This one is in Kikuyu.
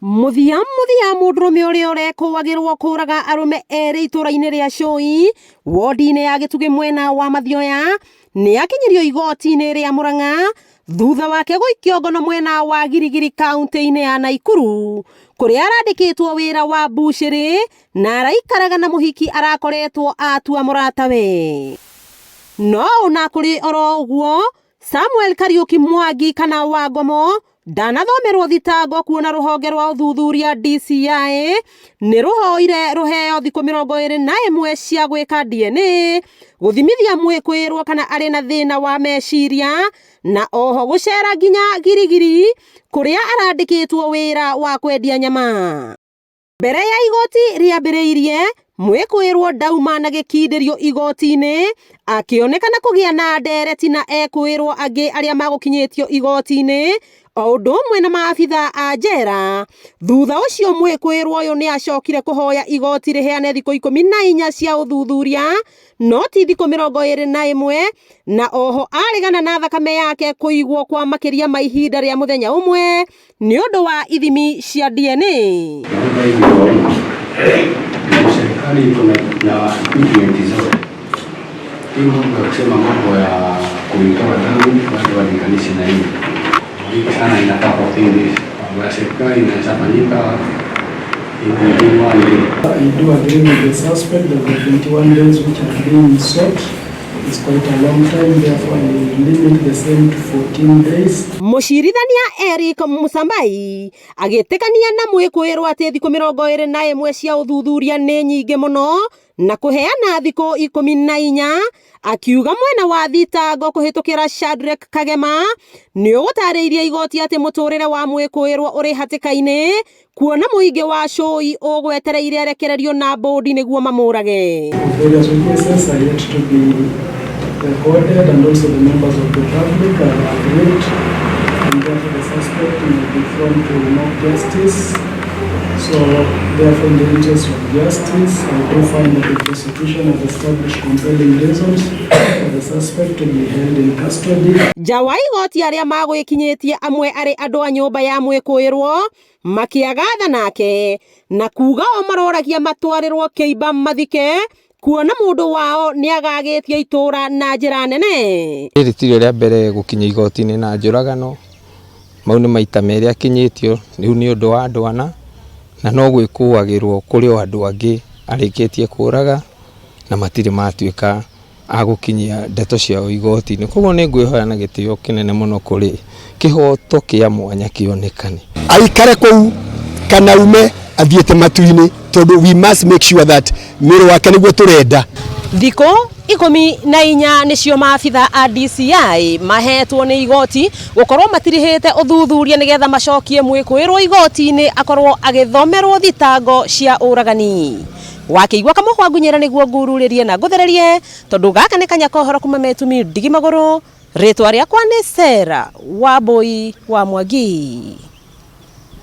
Mũthia mũthia mũndũrũme ũrĩa ũrekũagĩrwo kũraga arũme erĩ itũra-inĩ rĩa Cũi wodi-inĩ ya Gĩtugĩ mwena wa Mathioya nĩ akinyirio igoti-inĩ rĩa Murang'a thutha wake gũikio ngono mwena wa Girigiri kaunti-inĩ ya Naikuru kũrĩa arandĩkĩtwo wĩra wa mbucĩrĩ na araikaraga na mũhiki arakoretwo atua mũratawe. No ona kũrĩ oro ũguo Samuel Kariuki Mwangi kana Wangomo ndanathomerwo thitango kuona rũhonge rwa ũthuthuria DCI nĩ rũhoire rũheo thikũ 21 cia gwĩka DNA gũthimithia mwĩkũĩrwo kana arĩ na thĩna wa meciria na oho gũcera nginya Girigiri kũrĩa arandĩkĩtwo wĩra wa kwendia nyama. Mbere ya igoti rĩambĩrĩirie, mwĩkũĩrwo ndauma na gĩkindĩrio igoti-inĩ, akĩonekana kũgĩa na ndereti na ekũĩrwo angĩ arĩa magũkinyĩtio igoti-inĩ, o ũndũ ũmwe na maabitha a njera. Thutha ũcio mwĩkũĩrwo ũyũ nĩ acokire kũhoya igoti rĩheane thikũ 14 cia ũthuthuria, no ti thikũ 21, na oho aregana na thakame yake kũigwo kwa makĩria ma ihinda rĩa mũthenya ũmwe nĩ ũndũ wa ithimi cia DNA. Serikali iko na document zote. Hii mambo ya kusema mambo ya kuitoa damu bado walinganishi na hii. Mingi sana inafaa 14 days. Mambo ya serikali inaweza fanyika hivi one day. I do agree with the suspect that the 21 days which are being sought is quite a long time, therefore I will limit the same to 14 days. Mũcirithania Eric Musambai agĩtĩkania na mwĩkũĩrwo atĩ thikũ 21 cia ũthuthuria nĩ nyingĩ mũno na kũheana thikũ 14, akiuga mwena wa thitango kũhĩtũkĩra Shadrack Kagema nĩ ũgũtarĩirie igoti atĩ mũtũrĩre wa mwĩkũĩrwo ũrĩ hatĩka-inĩ kuona mũingĩ wa Cũi ũgwetereire arekererio na mbũndi nĩguo mamũrage. Various witnesses are yet to be recorded and also the members of the public are aggrieved, and therefore the suspect may be prone to mob justice. So therefore, in the interest of justice, I do find that the prosecution has established compelling reasons for the suspect to be held in custody. Nja wa igoti arĩa magwĩkinyĩtie amwe arĩ andũ a nyũmba ya mwĩkũĩrwo makĩaga tha nake na kuga o maroragia matwarĩrwo kĩimba mathike kuona mũndũ wao nĩagagĩtie itũra na njĩra nene. Rĩrĩ tirĩo rĩa mbere gũkinya igoti-inĩ na njũragano, mau nĩ maita merĩ akinyĩtio, rĩu nĩ ũndũ wa andũ ana, na no gwĩkũagĩrwo kũrĩ o andũ angĩ arĩkĩtie kũraga na matirĩ matuĩka a gũkinyia ndeto ciao igoti-inĩ. Koguo nĩ ngwĩhoya na gĩtĩo kĩnene mũno kũrĩ kĩhoto kĩa mwanya kĩonekane. Aikare kũu kana ume athiĩte matu-inĩ, tondũ we must make sure that mwĩrĩ wake nĩguo tũrenda. Thikũ 14 nĩcio maabitha a DCI mahetwo nĩ igoti gũkorwo matirihĩte ũthuthuria nĩgetha macokie mwĩkũĩrwo igoti-inĩ akorwo agĩthomerwo thitango cia ũragani. Wakĩigua kamũhwa ngunyĩra nĩguo ngururĩrie na ngũthererie, tondũ gaka nĩ kanya kohoro kuma metumi ndigi magũrũ. Rĩtwa rĩakwa nĩ Sarah Wambui wa Mwangi.